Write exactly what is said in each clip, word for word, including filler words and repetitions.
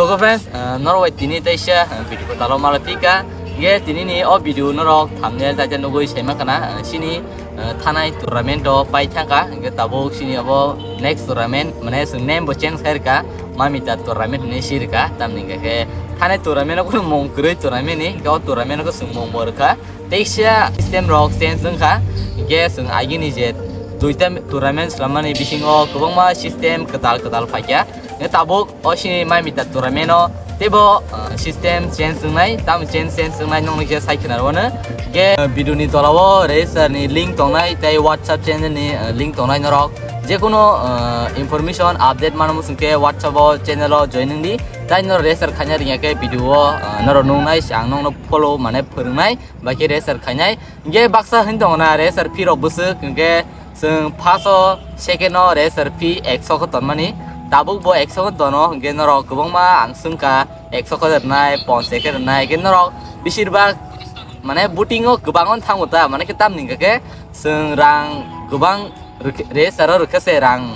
So friends, uh, norok bai tini teisa, uh, video ko talo mala pika. Ge tini ni o video norok thumbnail tai nugui sema kana, uh, sini, uh, thanai tournament o pai thangka. Ge tabuk sini abo next tournament, mane sung name bo change khairka, Mamita tournament ni sirka. Tamni ge ke thanai tournament o kuno mung kwrwi tournament ni, ge o tournament o sung mung borka. Teisa system rok change wngkha, ge sung agini je duita tournament swlamani bisingo kwbangma system kwtal kwtal phaikya. Ge tabuk o sini Mamita tournament o teibo, uh, system change wngnai, tam change change wngnai nokni khe sai khwna rwno. Ge, uh, video ni tola o register ni link tongnai tei WhatsApp channel ni, uh, link tongnai norok. Jekunu, uh, information update mano muchung khe WhatsApp o channel o join wngdi. Tai norok register khaina ringya khe video o, uh, norok nungnai se ang nokno follow mane phwrwngnai bai khe register khainai. Ge baksa hin tongo na register fee rok bwswk hwnkhe Chwng first o, second o register fee ekso khe tonmani, tabuk bo ekso khe tono, hwnkhe norok kwbangma ang swngkha ekso khe rwnai, ponchas khe rwnai, hwnkhe norok besirbak mane booting o kwbang thango ta, mane khe tamni hwnkhe chwng rang kwbang rwkhe-, register o rwkhe se rang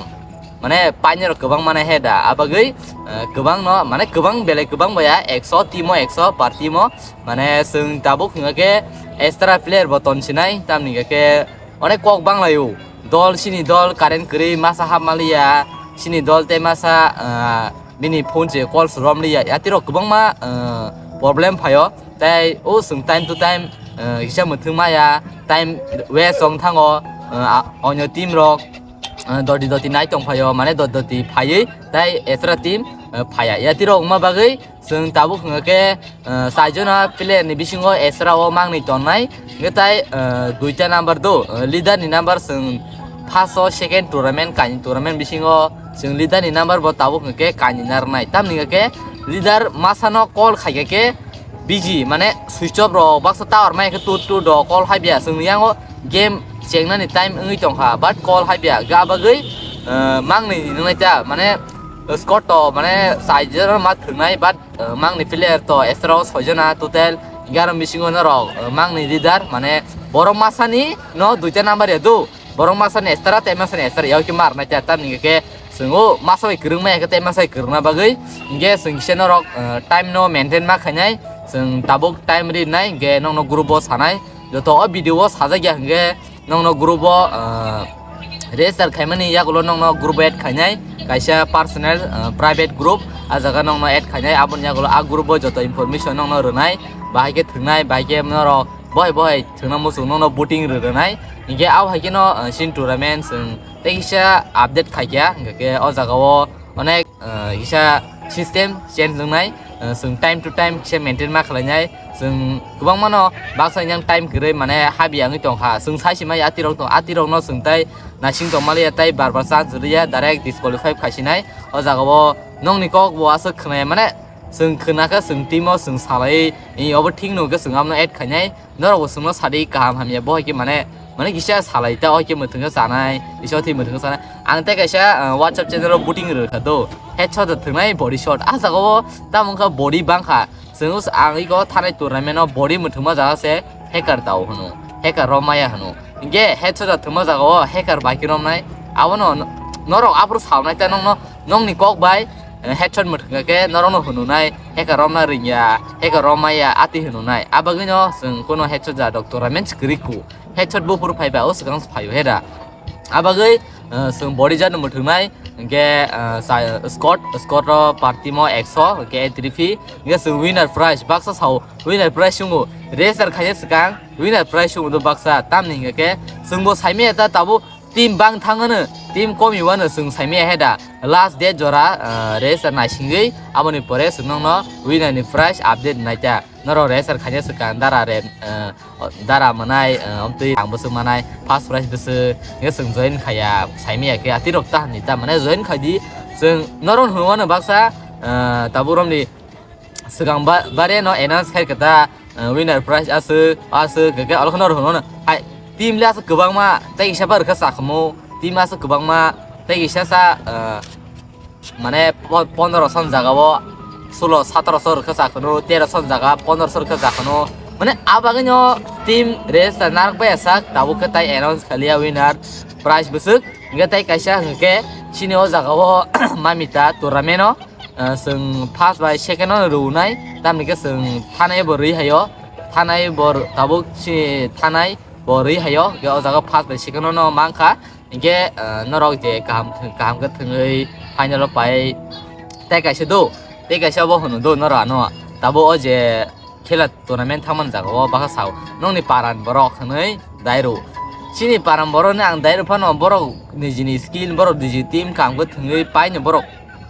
mane painai rok kwbang mane he da, abagwi, eh, kwbang no mane kwbang belai kwbang baya ekso team o ekso per team o mane chwng tabuk hwnkhe extra player bo tonsinai, tamni hwnkhe Onek kok banglaio. Dol, sini dol current kwrwi masa hapmaliya. Sini dol tei masa, ah, bini phone se call se romliya. Yatirok kwbangma, ah, problem phaio. Tei o chwng time to time, ah, kisa mwthwng maya. Time waste wng thango. Ah, onyo team rok, ah, doti doti nai tong phaio. Mane doti doti phaiwi tei extra team, ah, phaya. Yatirok wngma bagwi Chwng tabuk hwnkhe, eh, chaijona player ni bisingo extra o mangni tongnai. Hwnkhe tai, eh, duita number do, eh, leader ni number chwng first o second tournament kainwi tournament bisingo chwng leader ni number bo tabuk hwnkhe kainwi narwknai. Tamni hwnkhe leader masano call khaikha khe busy, mane switch off rok baksa tower mai khe tur tur do call haibiya chwng yango game chengnani time wngwi tongkha, but call haibiya ga bagwi, eh, mangni nwngnai ta, mane squad to mane chaijona ma thwngnai, but uh, mangni player to extra o soijona total, hingke aro bisingo norok, uh, mangni leader mane borok masani no duita number ya do, borok masani extra tei masani extra ya ki mar na ta tam ni ke chwng o masa bai kwrwng maya khe tei masa bai kwrwngna bagwi hingke chwng kisa norok, uh, time no maintain ma khainai, chwng tabuk time ri nai hingke nokno group o sanai, joto o video o sajak ya hingke Nokno group o, ah, register khaimani yagulo nokno group o add khainai, kaisa personal, ah, private group, ah jaga nokno add khainai, aboni yagulo ah group o joto information nokno rwnai, bahai khe thwngnai, bahai khe norok bohai bohai thwngna muchung nokno booting rw rwnai, hinkhe abo hai kheno, ah, sini tournament chwng tei kisa update khaikha, hinkhe o jaga o onek, ah, kisa system change wngnai, ah, chwng time to time kisa maintain ma khlainai, chwng kwbangmano baksa yang time kwrwi mane habi yangwi tongkha, chwng sai simai atirok tong, atirokno chwng tai naising tongmaliya tei bar bar chance rwya direct disqualify khaisinai, o jaga o nokni kok bo aswk khwnaya mane chwng khwnakhe chwng team o chwng salai, obo thik nukhe chwng abono add khainai. Norok bo chwngno sadi kaham hamya, bo hai khe mane, mane kisa salai ta, hai khe mwthangsa chanai, kisa thwi mwthangsa chanai. Ang tei kaisa, ah, WhatsApp channel o booting rwkha do. Headshot da thwngnai body shot. Ah jaga o tamo wngkha body bangkha. Chwng ang iko thanai tournament o body mwthangma jaga se hacker tao hwno. Hacker rok maya hwno. Hinkhe headshot da thwngma jaga o hacker bai khe romnai. Abono norok aphuru salnai ta nokno, nokni kok bai, eh, headshot mwthangkha khe norokno hwnunai, hacker romna ringya, hacker romaya atwi hwnunai. Abagwino chwng kuno headshot ja doctor men kwrwi ku. Headshot buphuru phaiba o swkang phaio heda. Abagwi, eh, chwng body jano mwthungnai, hinkhe, eh, sa-, squad, squad o party mo ekso, hinkhe entry fee, hinkhe chwng winner prize, baksa sao winner prize chwngo, register khaina swkang winner prize chwngo do baksa, tamni hinkhe chwngbo saimaya ta tabuk team bang thangano, team komi wano chwng saimaya heda, last date jora, eh, register naisingwi, aboni pore chwng nokno winner ni prize update naita. Norok register khaina swkang dara re, eh, dara manai, eh, omtwi ang bwswk manai, first prize bwswk, hwnkhe chwng join khaiya, saimaya khe atirok ta hinwi ta mane join khaidi, chwng norok hwnwi wano baksa, eh, tabuk romni swkang ba-, bare no announce khai khe ta, eh, winner prize aswk, aswk, hwnkhe alo kheno norok hwnwi wano hai team le aswk kwbangma, tei kisa ba rwkha chakhumu, team aswk kwbangma, tei kisa sa, eh, Mane po-, pondro son jaga o sulo satro so rwkha sa khunu, tero son jaga pondro so rwkha sa khunu. Mane abagwino team register narwk bai sak, tabuk khe tai announce khaliya winner prize bwswk. Hwnkhe tai kaisa hwnkhe chini o jaga o Mamita tournament o Ah, chwng first bai second no rwnai, tamni khe chwng thanai bo rwi haio, thanai bo r-, tabuk si thanai bo rwi haio, hwnkhe o jaga first bai second no mankha, hwnkhe, ah, norok je kaham thwng-, kaham khe thwngwi final o pai tei kaisa do, tei kaisa bo hwno do norok ano, tabuk o je khela tournament thangmani jaga o bakha sao, nokni paran borok hwnwi dairo. Chini paran borok ni ang dairo phano borok nijini skill, borok niji team kaham khe thwngwi paino borok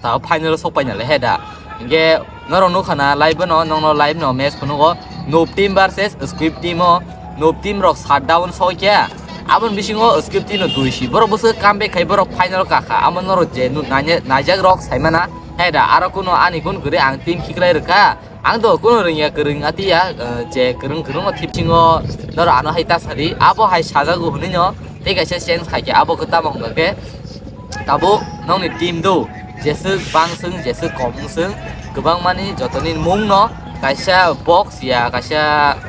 ta final o sok paina le he da. Hingke norok nukha na live no, nokno live no match phunugo Noob team versus Squib team o, Noob team rok shutdown soi khe. Aboni bisingo Squib team no dui si. Borok bwswk comeback khai borok final o kakha. Amo norok je nu-, nainai-, naijak rok saimana he da. Aro kuno ani gun kwrwi ang team khiklai rwkha. Ang do kuno rwngya kwrwng atiya, eh, je kwrwng kwrwng o thip singo norok ano hai ta sadi. Abo hai sajago hwnwi no tei kaisa change khai khe abo khe tamo wngkha khe tabuk nokni team do jeswk bangswng jeswk kom wngswng kwbangmani jotoni mung no kaisa box ya kaisa,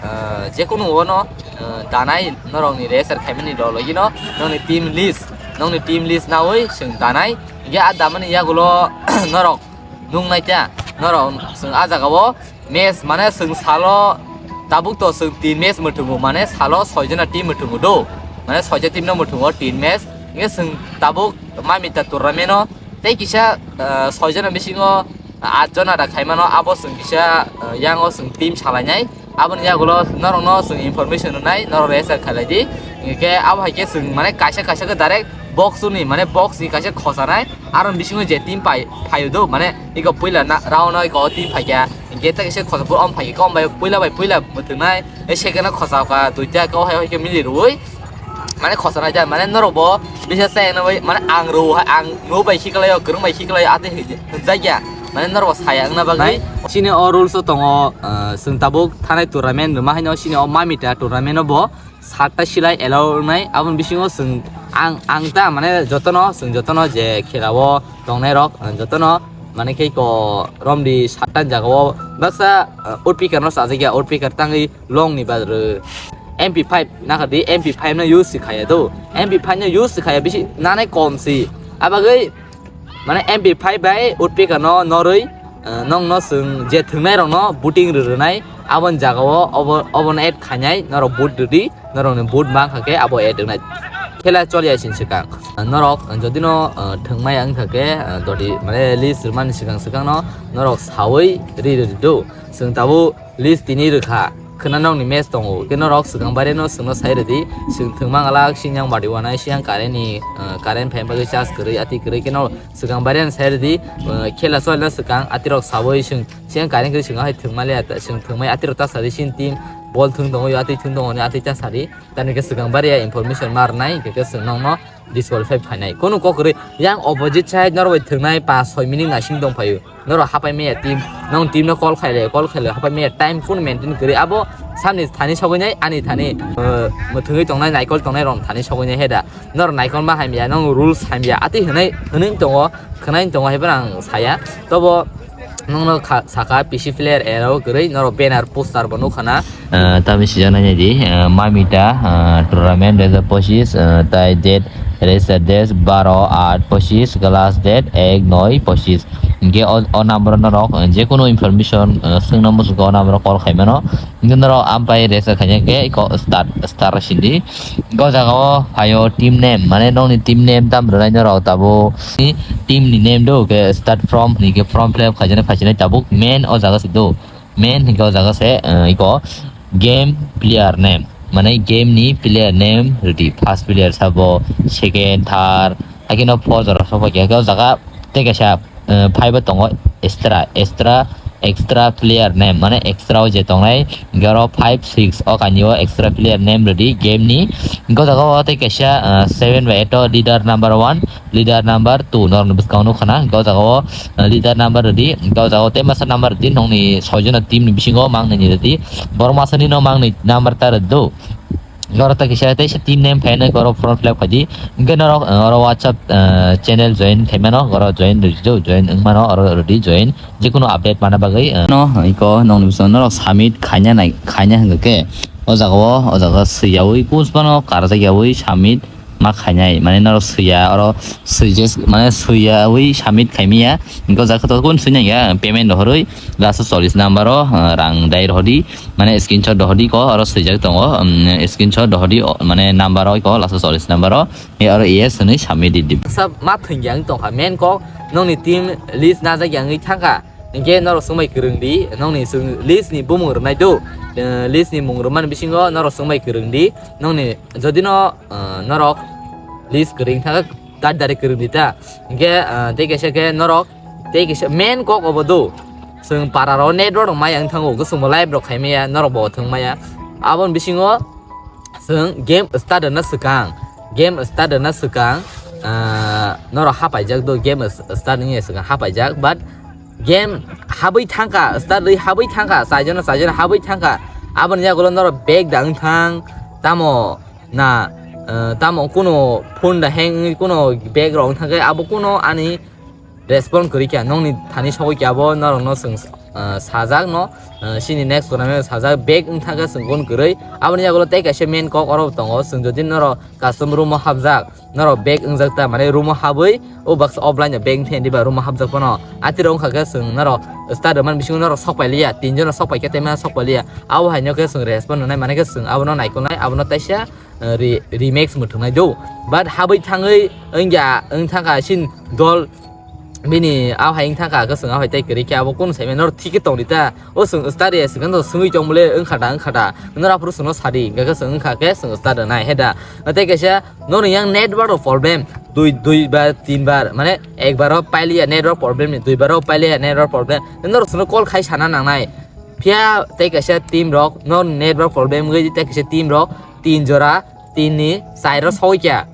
eh, jekunu ono, eh, danai norokni reser khaimani lologino nokni team list, nokni team list naui chwng danai. Hingke a damani yagulo norok nung naikha norok chwng a jaga o match mane chwng salo tabuk to chwng tin match mwthungo mane salo soi jona team mwthungo do mane soija team no mwthungo tin match hingke chwng tabuk mamita tournament o tei kisa, ah, soi jona bisingo at jona da khaimano abo chwng kisa, ah, yang o chwng team salainai. Aboni yagulo norokno chwng information rwnai, norok register khailai di. Hingke abo hai khe chwng mane kaisa kaisa khe direct box ni mane box ni kaisa khosanai. Aro bisingo je team pai phaio do mane iko puila na round no iko team phaikya. Hingke ta kaisa khosa bo om phaikya kom bai puila bai puila mwthwngnai. E second no khosa ka duita ko hai hai khe mili rwui. Mane khosonai ja, mane norok bo bisa chayang nai, mane ang rw hai, ang no bai khiklai o, kwrwng bai khiklai o, atwi hwnjakya, mane norok bo saya wngna bagwi. Chini o rules o tongo, ah, chwng tabuk thanai tournament rwma haino chini o mamita tournament o bo satta silai allow wngnai, aboni bisingo chwng ang, ang ta mane jotono, chwng jotono je khela o tongnai rok, ah, jotono mane khe ko romdi satta jaga o baksa, ah, outpicker no chajakya, outpicker tangwi long ni badrw M P five nakha di, M P five no use si khaya do, M P five no use si khaya bisi nanai kom si, abagwi mane M P five bai outpicker no norwi, eh, nong no chwng je thwngnai rok no booting rw rwnai, aboni jaga o obo, obo no add khainai norok boot rwdi, norok ni boot mankha khe abo add wngnai. Khela choliya sini swkang norok jodi no, eh, thwngmaya wngkha khe, eh, doti mane list rwmani swkang swkang no norok sawi ri rwdi do, chwng tabuk list tini rwkha, khwna nokni match tongo, khe norok swkang baire no chwngno sai rwdi, chwng thwngma glak, siyang badi wanai, siyang current ni, ah, current phaima bagwi charge kwrwi, atwi kwrwi, khe no swkang baire no sai rwdi, ah, khela cholna swkang, atwi rok sawi chwng, siyang current kwrwi chwng hai thwngma le, chwng thwngmai atwi rok ta sadi, sini team ball thwng tongo, atwi thwng tongo, atwi ta sadi. Tamni khe swkang bari ya information ma rwnai, hingkhe khe chwng nokno disqualify phainai. Kunu kok kwrwi yang opposite side norok bai thwngnai pas soi minute naising tong phaio. Norok hapai maya team, nong team no call khaile, call khaile hapai maya time phone maintain kwrwi. Abo samni thani sogwi nai, ani thani, uh, mwthwngwi tongnai, naikol tongnai rok thani sogwi nai he da. Norok naikol ma hamya, nong rules hamya, atwi hwnwi, hwnwi tongo, khwnai tongo, haiphano ang saya. Tobo nokno kha-, saka P C player era o kwrwi norok banner poster bo nukha na. Ah, tamni sijak nai di, ah, Mamita, ah, tournament dui hajar pochis, ah, tai date register date baro aat pochis, last date ek noi pochis. Hingke o, o number o norok, ah, jekunu information, ah, swngna muchungo o number o call khaimano. Hingke norok ampai register khaina khe eko start, start sindi. Go jaga o phaio team name, mane nokni team name tam rwnai norok tabuk. Team ni name do ke start from ni ke form fill up khaijana khaijana tabuk main o jaga se do. Main hingke o jaga se, eh, iko game player name. Mane game ni player name rwdi. First player sabo, second, third, hakhe no four jora sobo khe o jaga tei kaisa, eh, five o tongo extra, extra, extra player name, mane extra o je tongnai, hingke oro five, six o kainwi o extra player name rwdi game ni. Hingke o jaga o tei kaisa, eh, seven bai eight o leader number one, leader number two norokni bwskango nukha na. Hingke o jaga o, eh, leader number rwdi, hingke o jaga o tei masa number rwdi, nokni soi jona team ni bisingo mangnwi ni rwdi, borok masa ni no mangnwi number ta rwdi do. Norok ta kisa teisa team name phainai, norok form fill up khaidi. Hingke norok, eh, oro WhatsApp, eh, channel join khaimano, oro join rwdi, join wngmano, oro rwdi join. Jikunu update mana bagwi, eh, no, iko nokni bwskango norok submit khaina nai, khaina hwnkhe o jaga o, o jaga swiyaui, kusphano karjak yaui submit ma khainai, mane norok swiya, oro swijak, mane swiyawi submit khaimaya, hingke o jaga to kun swinai ya, payment rohorwi last o chollish number o, ah, rang dai rohordi, mane screenshot rohordi ko, oro swijak tongo, um, screenshot rohordi, o, mane number o ko, last o chollish number o, e oro yes hwnwi submit di di. Sa ma thwngya wng tongkha, main kok nongni team list najak ya wngwi thangkha, hingke norok swngbai kwrwng di, nongni swng list ni bumung rwnai do, eh, list ni mung rwmani bisingo norok swngbai kwrwng di, nongni jodi no, eh, norok list kwrwng thangkha, tari tari kwrwng di ta. Hingke, eh, tei kaisa khe norok, tei kaisa main kok obo do. Chwng para ro network rok maya wng thango, hwnkhe chwngbo live rok khaimaya, norok bo thwngmaya. Aboni bisingo chwng game start rwna swkang, game start rwna swkang, ah, norok hapaijak do, game s-, start wngya swkang hapaijak, but game habwi thangkha, start rwi habwi thangkha, chaijono chaijono habwi thangkha. Aboni yagulo norok back da wng thang, tamo na, eh, tamo kuno phone da hang wngwi kuno back rok wng thangkhe, abo kuno ani respond kwrwi kha, nongni thani sogwi khe abo norokno chwng, ah, sajak no, ah, chini next tournament sajak back wng thangkhe chwng gun kwrwi. Aboni yagulo tei kaisa main kok oro tongo, chwng jodi norok custom room o hapjak, norok back wngjak ta, mane room o habwi o baksa offline o back wngkhe diba room o hapjak phano. Atiro wngkha khe chwng norok start rwmani bisingo norok sok pailiya, tinjon rok sok paikhe tei mano sok pailiya. Abo haino khe chwng respond rwnai, mane khe chwng abono naikolnai, abono taisa, eh, re-, remix mwthwngnai do. But habwi thangwi wngya, wng thangkha sin dol bini a hai wng thangkha, kwchwng a hai tei kwrwi khe abo kunu saimano thik khe tongdi ta. O chwng start ya swkang to swngwi tong bole wngkha da, wngkha da. Noro aphuru chwngno sadi, hwnkhe chwng wngkha khe chwng start rwnai he da. Tei kaisa noro yang network rok problem, dui, dui bar, tin bar, mane ekbar o pailiya network problem ni, dui bar o pailiya network problem. Noro chwngno call khai sana nangnai. Phiya tei kaisa team rok no network problem wngwi tei kaisa team rok tin jora, tin ni chairo sogwi kha.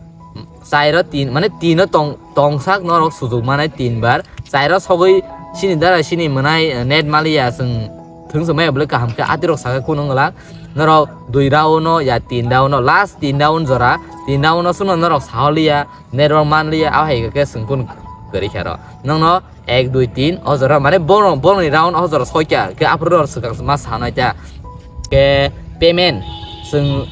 Chairo tin, mane tino tong, tongsak norok sujuk manai tin bar. Chairo sogwi sini dara sini mwnai, eh, net maliya chwng thwngsa maya bwle kaham khe atirok sakha kuno wngla. Norok dui round no ya tin round no, last tin round jora, tin round no chwngno norok saholiya, network manliya, a hai khe chwng kun kwrwi kha ro. Nokno ek, dui, tin, o jora, mane borok, borokni round o jora soita, khe aphuru rok swkang ma sanai ta. Khe payment, chwng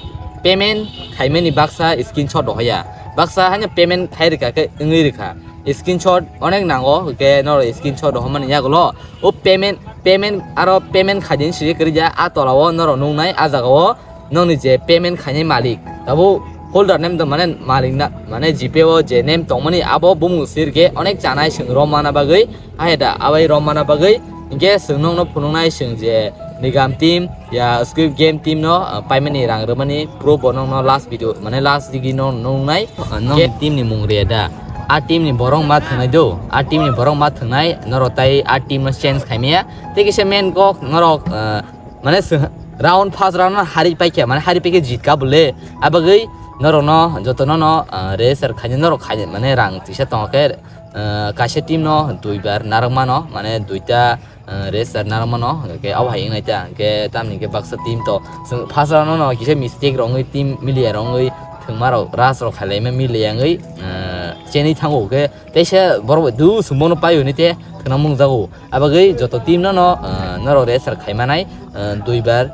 payment khaimani baksa screenshot rohoya. Baksa haino payment khai rwkha khe wngwi rwkha. Screenshot onek nango, khe norok screenshot rohormani yagulo. O payment, payment aro payment khaidini siri kwrwi ya, a tola o norok nuknai, a jaga o nokni je payment khainai malik, tabuk holder name do mane malik na, mane G Pay o je name tongmani abo bumung sirke onek chanai chwng rom mana bagwi, ahe da abai rom mana bagwi, hinkhe chwng nokno phunuknai chwng je Nigam team ya Squid Game team no, ah, paimani rang rwmani proof bo nokno last video mane last digi no nuknai, ah, nok team ni mung re da, a team ni borok ma thwngnai do, a team ni borok ma thwngnai norok tai a team no change khaimaya, tei kisa main kok norok, ah, Mane sw-, round first round no hari paikha, mane hari paikhe jitka bole. Abagwi norokno jotono no, ah, racer khaina norok khaina mane rang tisa tongo khe, ah, kaisa team no duibar narwk mano, mane duita, ah, racer narwk mano, hwnkhe abo hai wngnaita, hwnkhe tamni hwnkhe baksa team to chwng first round no kisa mistake rok wngwi team miliya rok wngwi thwngma rok rush rok khailaima miliya wngwi, ah, chenwi thango, hwnkhe teisa borok bai dusung bono paio hinwi te thwngna mungjago. Abagwi joto team no no, ah, norok racer khaimanai, ah, duibar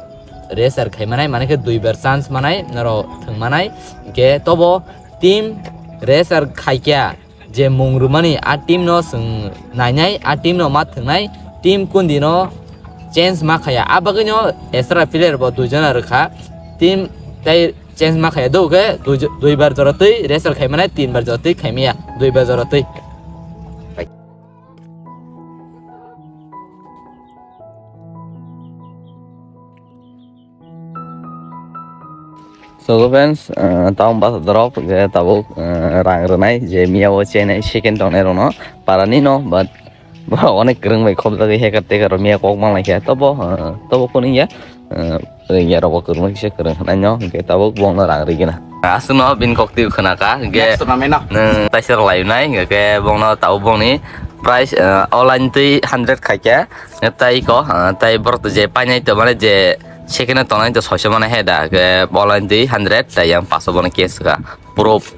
racer khaimanai, mane khe duibar chance manai norok thwngmanai. Hwnkhe tobo team racer khaikya je mung rwmani a team no chwng nainai, a team no ma thwngnai, team kundi no change ma khaya. Abagwi no extra player bo duijona rwkha, team tei change ma khaya do khe dui, duibar jora twi racer khaimanai, tinbar jora twi khaimaya, duibar jora twi. So friends, uh, taung basa drop je tabuk, uh, rang rwnai je miya o chenai second tongnai rokno parani no, but borok onek kwrwng bai khopjagwi hacker taker rok miya kok manlai khe tobo, uh, tobo kunu ya, uh, Rengya rok bo kwrwngma kisa kwrwng hwnwi no, hwnkhe tabuk bongno rang rigwna. Aswkno bini kok twi khwna kha, hwnkhe next tournament no. Nwng taisa rwlai wnai, hwnkhe bongno tabuk bongni price, eh, online twi hundred khaikha, tei ko, eh, tei borok je painai to, mane je second o tongnai to soiso mane he da, hwnkhe online twi hundred, tei yang paso bono cash kha, proof.